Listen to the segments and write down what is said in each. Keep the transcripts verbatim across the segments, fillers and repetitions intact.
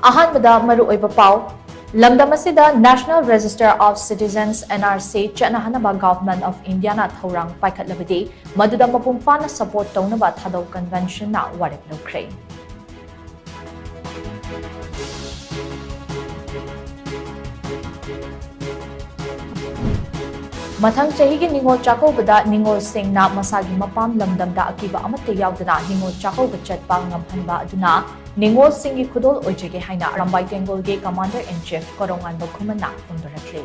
ꯑꯍꯥꯟꯕꯗ ꯃꯔꯨꯑꯣꯏꯕ ꯄꯥꯎ꯫ ꯂꯝꯗꯝ ꯑꯁꯤꯗ National Register of Citizens, N R C, ꯆꯠꯅꯍꯟꯅꯕ Government of Indiaꯅ ꯊꯧꯔꯥꯡ ꯄꯥꯏꯈꯠꯂꯕꯗꯤ, ꯃꯗꯨꯗ ꯃꯄꯨꯡ ꯐꯥꯅ support ꯇꯧꯅꯕ Thadou Conventionꯅ ꯋꯥꯔꯦꯞ ꯂꯧꯈ꯭ꯔꯦ꯫ ꯃꯊꯪ ꯆꯍꯤꯒꯤ ꯅꯤꯉꯣꯜ ꯆꯥꯛꯀꯧꯕꯗ ꯅꯤꯉꯣꯜꯁꯤꯡꯅ ꯃꯁꯥꯒꯤ ꯃꯄꯥꯝ ꯂꯝꯗꯝꯗ ꯑꯀꯤꯕ ꯑꯃꯠꯇ ꯌꯥꯎꯗꯅ ꯅꯤꯉꯣꯜ ꯆꯥꯛꯀꯧꯕ ꯆꯠꯄ ꯉꯝꯍꯟꯕ ꯑꯗꯨꯅ ꯅꯤꯉꯣꯜꯁꯤꯡꯒꯤ ꯈꯨꯗꯣꯜ ꯑꯣꯏꯖꯒꯦ ꯍꯥꯏꯅ ꯑꯔꯥꯝꯕꯥꯏ ꯇꯦꯡꯒꯣꯜꯒꯤ Commander in Chief ꯀꯣꯔꯧꯉꯥꯟꯕ ꯈꯨꯃꯟꯅ ꯐꯣꯡꯗꯣꯔꯛꯂꯤ꯫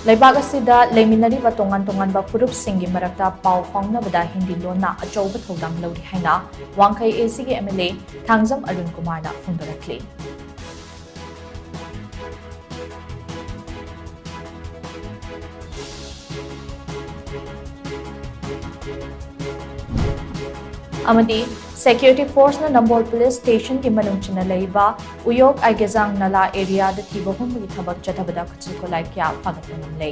ꯂꯩꯕꯥꯛ ꯑꯁꯤꯗ ꯂꯩꯃꯤꯟꯅꯔꯤꯕ ꯇꯣꯉꯥꯟ ꯇꯣꯉꯥꯟꯕ ꯐꯨꯔꯨꯞꯁꯤꯡꯒꯤ ꯃꯔꯛꯇ ꯄꯥꯎ ꯐꯥꯎꯅꯕꯗ ꯍꯤꯟꯗꯤ ꯂꯣꯟꯅ ꯑꯆꯧꯕ ꯊꯧꯗꯥꯡ ꯂꯧꯔꯤ ꯍꯥꯏꯅ ꯋꯥꯡꯈꯩ ACꯒꯤ MLA ꯊꯥꯡꯖꯝ ꯑꯔꯨꯟ ꯀꯨꯃꯥꯔꯅ ꯐꯣꯡꯗꯣꯔꯛꯂꯤ꯫ ꯑꯃꯗꯤ Security Forceꯅ ꯅꯝꯕꯣꯜ Police Stationꯒꯤ ꯃꯅꯨꯡ ꯆꯟꯅ ꯂꯩꯕ ꯎꯌꯣꯛ ꯑꯥꯏꯒꯦꯖꯥꯡ ꯅꯂꯥ areaꯗ ꯊꯤꯕ ꯍꯨꯝꯕꯒꯤ ꯊꯕꯛ ꯆꯠꯊꯕꯗ ꯈꯨꯠꯁꯨ ꯈꯨꯠꯂꯥꯏ ꯀꯌꯥ ꯐꯥꯒꯠꯄ ꯉꯝꯂꯦ꯫